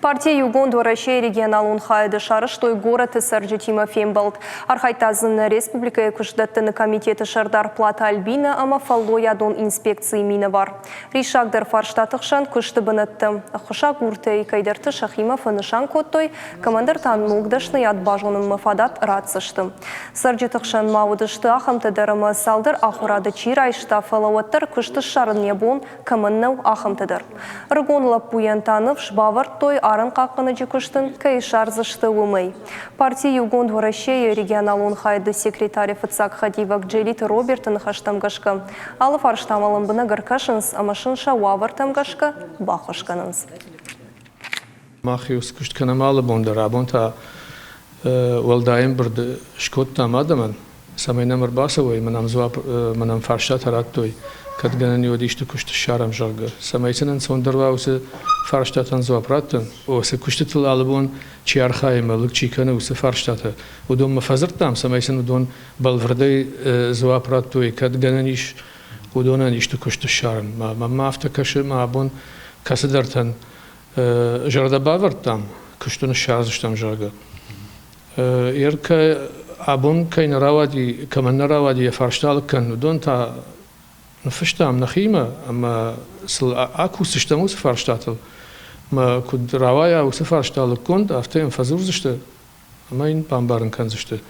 Парти Иугонд Уӕрӕсейы регионалон хайады сарӕзтой горӕты цӕрджытимӕ фембӕлд. Архайдта дзы нӕ республикӕйы куыстдӕттыны комитеты сӕрдар Платы Альбинӕ ӕмӕ фӕллойадон инспекцийы минӕвар. Риссагдӕр фарстаты хсӕн куысты бынӕттӕ. Ӕххуысагуртӕй кӕйдӕрты сӕхимӕ фӕнысан кодтой, кӕмӕндӕр та ног дӕсныйад базонынмӕ фадат ратдзысты. Цӕрджыты хсӕн ма уыдысты ахӕмтӕ дӕр ӕмӕ цалдӕр ахуырады чи райста, фӕлӕ уӕддӕр куыст ссарын йӕ бон кӕмӕн нӕу, ахӕмтӕ дӕр. Ӕрыгон лӕппуйӕн та ныфс бавӕрдтой, арӕнхъахъхъӕнӕджы куыст ын кӕй ссардзысты, уымӕй. Парти Иугонд Уӕрӕсе-йы регионалон хайады секретары фыццаг хӕдивӕг Джелиты Роберты ныхӕстӕм гӕсгӕ, алы фарстамӕ лӕмбынӕг ӕркӕсынц ӕмӕ сын сӕ уавӕртӕм гӕсгӕ баххуыс кӕнынц. Мах иу куыст кӕнӕм алы бон дӕр. Абон та уӕлдай ӕмбырд скодтам адӕмӕн, цӕмӕй нӕм ӕрбацӕуой, мӕнӕм дзуапп, мӕнӕм фарстатӕ радтой, кӕд гӕнӕн уӕд исты куыст ссарӕм, зӕгъгӕ. Цӕмӕй сын ӕнцондӕр уа уыцы фарстатӕн дзуапп раттын. Уыцы куыстытыл алыбон чи архайы ӕмӕ лыг чи кӕны, уыцы фарстатӕ, уыдонмӕ фӕдзырдтам, цӕмӕй сын уыдон бӕлвырдӕй дзуапп радтой, кӕд гӕнӕн ис уыдонӕн исты куыст ссарын. Мӕнмӕ афтӕ кӕсы, мӕ абон кӕцыдӕртӕн зӕрдӕ бавӕрдтам, куысты ныссардзыстӕм, зӕгъгӕ. Еркӕ абон кӕй нӕ рауади, кӕмӕн нӕ рауади йӕ фарста алыг кӕнын, уыдон та ныффыстам нӕхимӕ ӕмӕ сыл акусдзыстӕм уыцы фарстатыл. Мӕ куыд рауайа уыцы фарста лыггонд, афтӕ йӕм фӕдзурдзысты ӕмӕ йын бамбарын кӕндзысты.